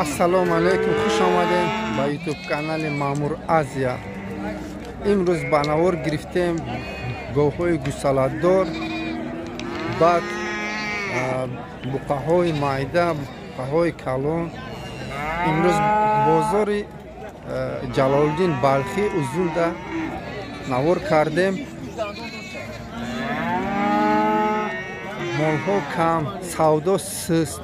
Ассалому алайкум, хуш омадем ба YouTube канали Маъмур Азия. Имрӯз ба навор гирифтем говҳои гусаладор, баъд буқаҳои майда, буқаҳои калон. Имрӯз бозори Ҷалолиддин Балхӣ Узунда навор кардем. Молҳо кам, савдо суст.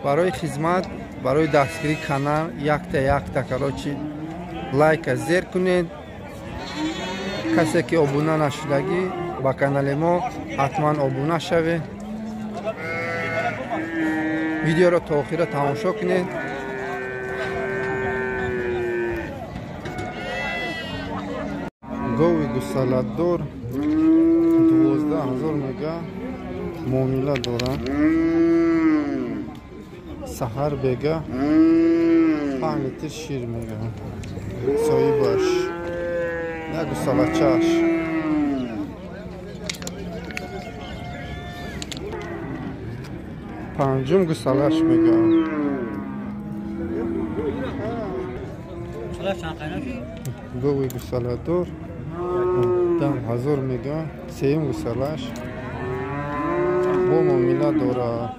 Барои хизмат, барои дастгирии канал якта якта короче лайка зер кунед. Касе ки обуна нашудагӣ ба канали мо ҳатман обуна шавед. Видеоро то охира тамошо кунед. Гови гусаладор 12 000 мега муомила дорад. Саҳар бега 5 литр шир мега. Соҳибаш на гусалачааш. Панҷум гусалаш мега. Гови гусаладор 10 000 мега. Сеюм гусалаш бо муомила дорад.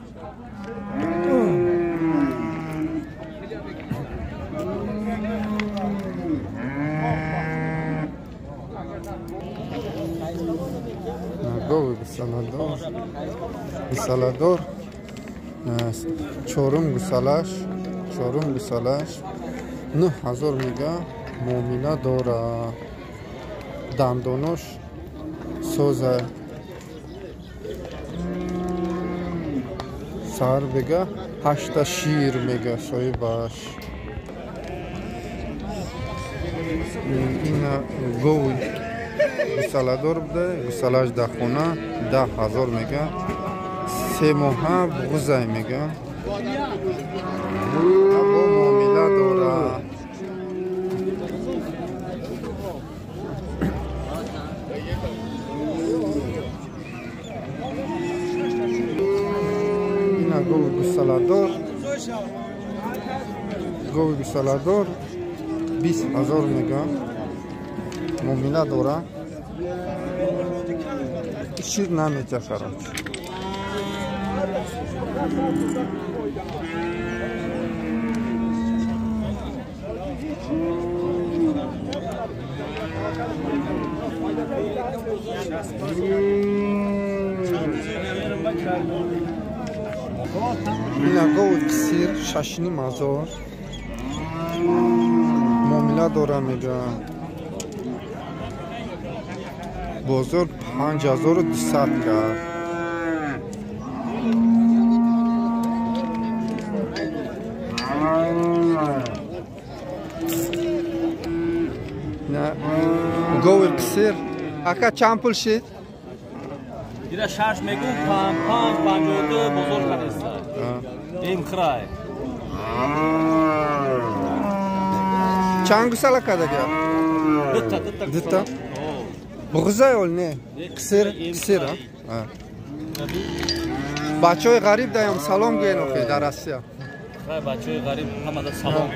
Гови гусаладор, гусаладор чорум гусалаш, чорум гусалаш 9 000 мега муомила дорад. Дандонош соза. Саҳар бега 8 шир мега соҳибаш. Ина гови гусаладор буда, гусалаш дар хона 10 000 мега. 3 моҳа буғузай мега. Бо муомила дорад. Ина гови гусаладор, гови гусаладор 20 000 мега муомила дорад. Шир наметя короче. Ина гови қисир 6 500 муомила дора мега. Бозор 5200 кард. Гови қисир ака чанд пул шид? Ира 6 мегум 5 52 бозор кардеста. Им храй. Чанд гусала кардага? Дутта, дутта. Дутта? Буғузай ол не? Қисир, қисир, а? Бачаҳои ғариб даям салом гӯен охи дар Россия. Хай бачаҳои ғариб ҳамада салом.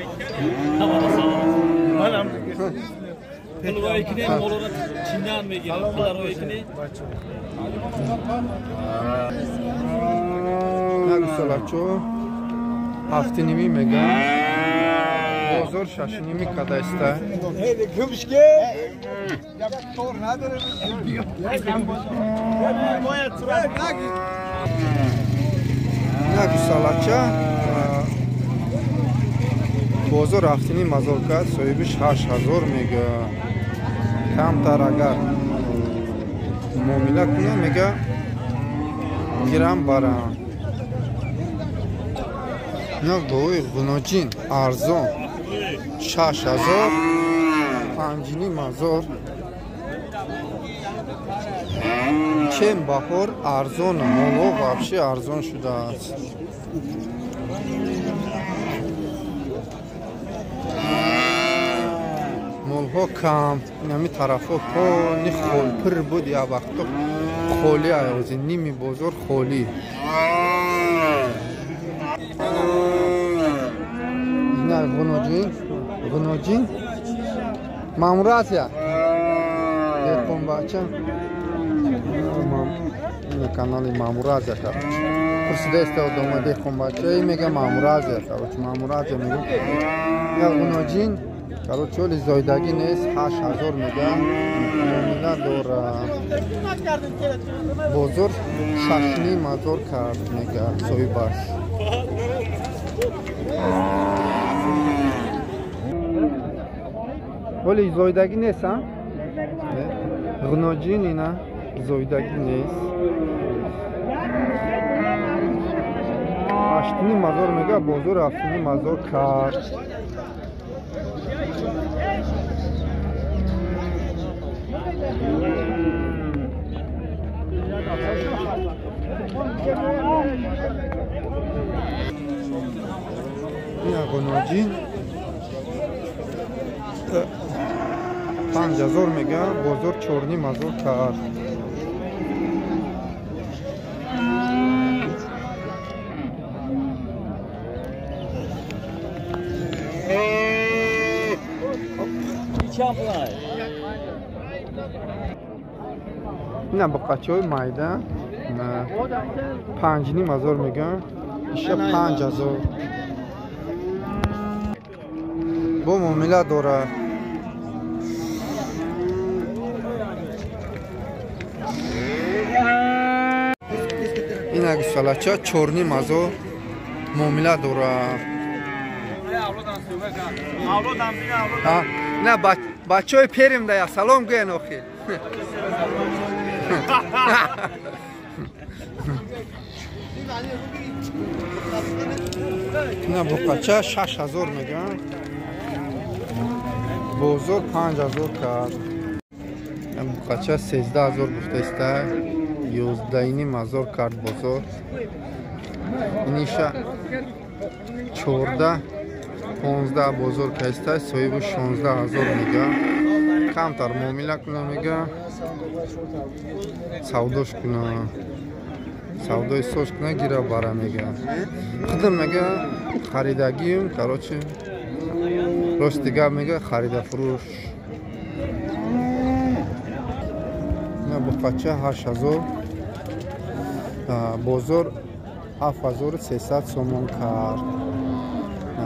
Ҳамада салом. Манам пулрой кинем, молора чиндан мегирам. Пулрой кинем. На гусалачо 7,5 мега. Бозор 6,5 кадаиста. На гусалача бозор 7,5 кард, соҳибиш 8 000 мега. Камтар агар муомила кунам мега гирам барам. На гови гуноҷин арзон 6 000, 5 500. Чем баҳор арзон, молҳо вообще арзон шудааст. Молҳо кам, инами тарафҳо пони пир буд, як вақто холӣ, аёзи ними бозор холӣ. Ина ғуноҷин, ғуноҷин. Мамуразия. Деҳқонбача. Ина канали Мамуразия, короче. Пурсидаеста одама деҳқонбача, и мега Мамуразия, короче, Мамуразия мега. Я ғуноҷин, короче, оли зоидагӣ нест, 8000 мега. Муомила дора. Бозор 6,5 ҳазор кард, мега соҳибаш. Оли зоидагӣ нест, а? Ғуноҷин ина зоидагӣ нест. 8,5 ҳазор мега, бозор 7,5 ҳазор кард. Ина ғуноҷин 5000 мега, бозор 4,5 ҳазор кард. Ина буқачаҳои майда 5,5 ҳазор мега, иша 5000. Бо муомила дорад. Ина гусалача 4,5 ҳазор муомила дорад. На бачаҳои перим дая салом гӯян охир. Ина буқача 6000 мега, бозор 5000 кард. Буқача 13 000 гуфтаиста, 11,5 ҳазор кард бозор. Иниша 14 15 бозор каиста, соҳибу 16 000 мега. Камтар муомила куна мега, савдош куна, савдои соз куна, гира бара мега. Худам мега харидагиюм, короче, рости гап мега харида фурӯш. Ина буқача 8000, бозор 7300 сомон кард.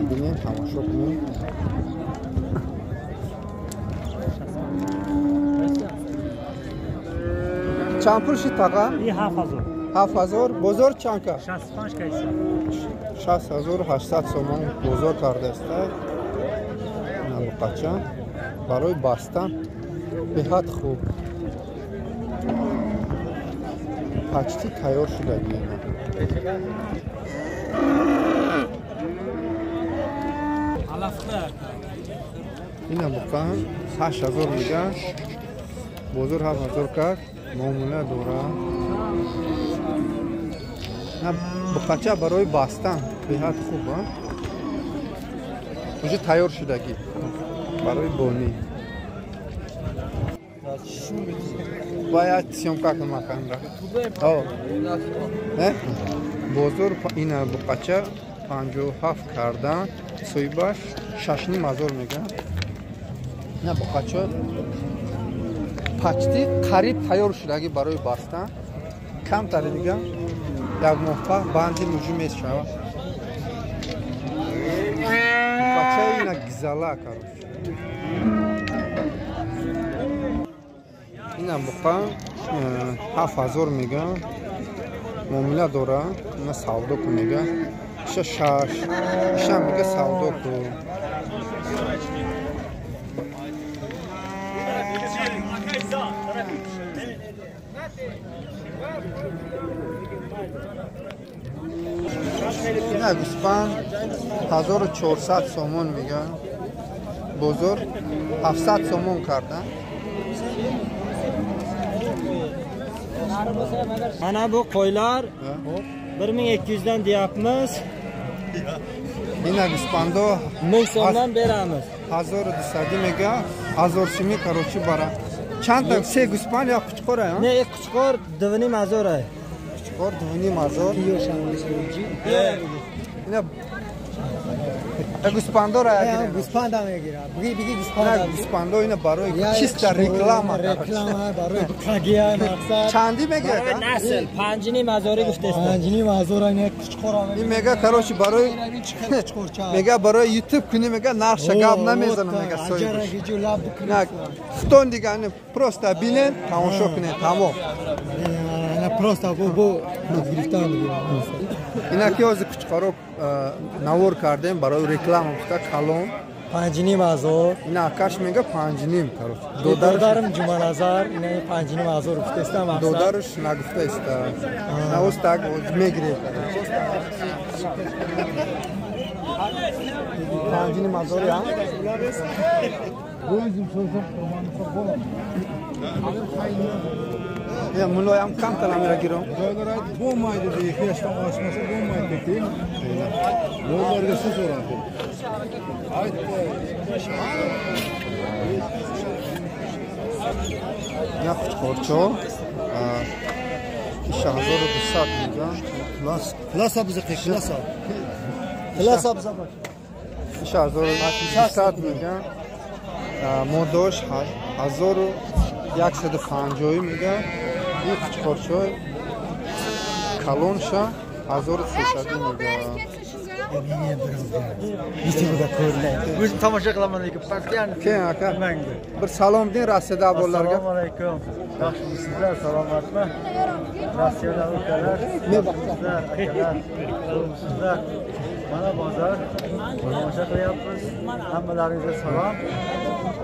Бинем, тамошо кунем. Чанд пул шид тақа? 7000. 7000. Бозор чанд кард? 65 кайса. 6800 сомон бозор кардааст. Ина буқача барои бастан беҳад хуб. Почти тайёр шудагӣ ина. Ина буқа 8000 мега, бозор 7000 кард, муомила дора. На буқача барои бастан беҳад хуб, а? Уже тайёр шудагӣ барои бонӣ. Бояд съёмка кунам аканра. Бозор ина буқача 57 кардан, соҳибаш 6,5 ҳазор мега. Ина буқача почти қариб тайёр шудагӣ барои бастан. Камтари дига як моҳ па банди муҷу мешавад. Буқача ина гизала, короче. Ина буқа 7000 мега, муомила дора, ина савдо кун мега. Иша шаш, иша мега савдо кун. Ина гӯспанд 1400 сомон мега, бозор 700 сомон карда. Mana bu qo'ylar 1200 dan deyapmiz. Ина гӯспандо 1000 so'mdan beramiz. 1200 мега, 1000 сими, короче, бара. Чанд та, се гӯспанд ё қучқор, а? Не, қучқор 2500 ай. Қучқор 2500. Ина гӯспандора ягирем. Гӯспанда мегирам. Биги гӯспанда. Гӯспандо ина барои чиста реклама. Реклама барои қагия мақсад. Чанди мегирад? Насл 5.5 ҳазори гуфтест. 5.5 ҳазор ина қучқора. Ин мега короче барои мега барои YouTube кунӣ мега нархша гап намезанам мега соҳибаш. На худтон дига просто бинен, тамошо кунед, тамом. Просто бо гирифтан. Ина ки ҳозир қучқоро навор кардем барои реклама гуфта калон 5.5 ҳазор. Ина акаш мега 5.5 короче. Додарам Ҷуманазар ина 5.5 ҳазор гуфтестам. Додараш нагуфтаиста. Навоз так мегирем. 5.5 ҳазор я? Я мулоям камтар амира гиром. Bo'lmaydi deydi, yoshdan oshmasa bo'lmaydi deydi. Mollarga siz so'radi. Aytdi. Я қучқорчо 6200 мега. Класс bizni класс. Класс bizni. 6200 мега. Модош 1150 мега. Ин қучқорчои калонша 1300 мега. O'zim tomosha qilaman lekin постоянно. Keyin aka bir salom deng Rossiyada abollarga. Assalomu alaykum. Yaxshimisizlar, salomatmi? Rossiyada ukalar, akalar, sizlar. Mana bozor tomosha qilyapmiz. Hammalaringizga salom.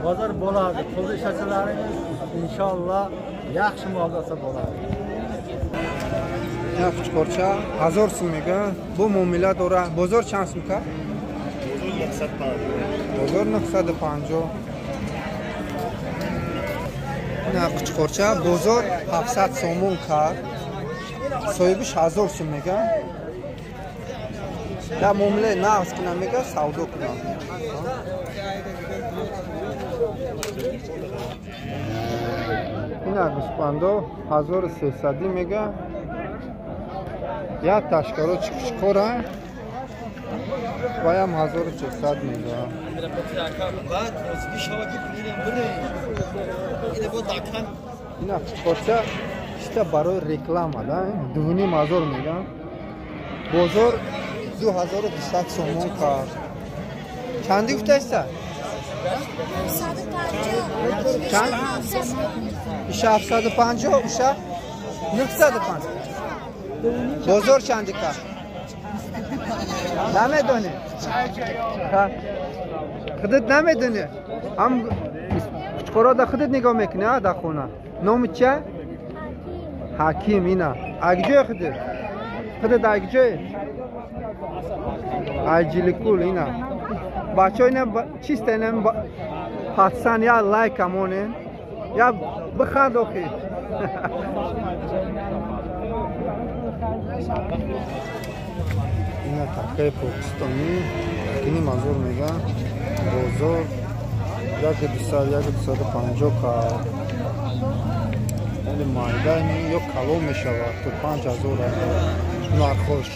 Bozor bo'ladi. Pul ishlasalaringiz inshaalloh yaxshi mol olsa bo'ladi. Я қучқорча 1000 сум мега. Бу муомила дора. Бозор чанд сум ка? Бозор 950. На қучқорча бозор 700 сомон кард. Соҳибиш 1000 сум мега. Да муомила нағз кунам мега, савдо кунам. Ина гӯспандо 1300 мега. Я ташкаро чиқчиқора ваям 1400 мега. Ина қучқорча чиста барои реклама да 2500 мега. Бозор 2200 сомон кард. Чанди гуфтаиста? Чанд? Иша 750, уша 950. Бозор чанди кард? Намедонӣ? Худат намедонӣ? Ҳам қучқорода худат нигоҳ мекунӣ, а дар хона. Номи чия? Ҳаким. Ина. Акҷое худат? Худат акҷое? Айҷиликул ина. Бачаҳо ина чиста ина патсан я лайк амонен. Я биханд охи. Ина такаи покистонӣ кини мазор мега. Бозор 1200 1250 кард. Яъне майда ё калон мешавад то 5000 нархош.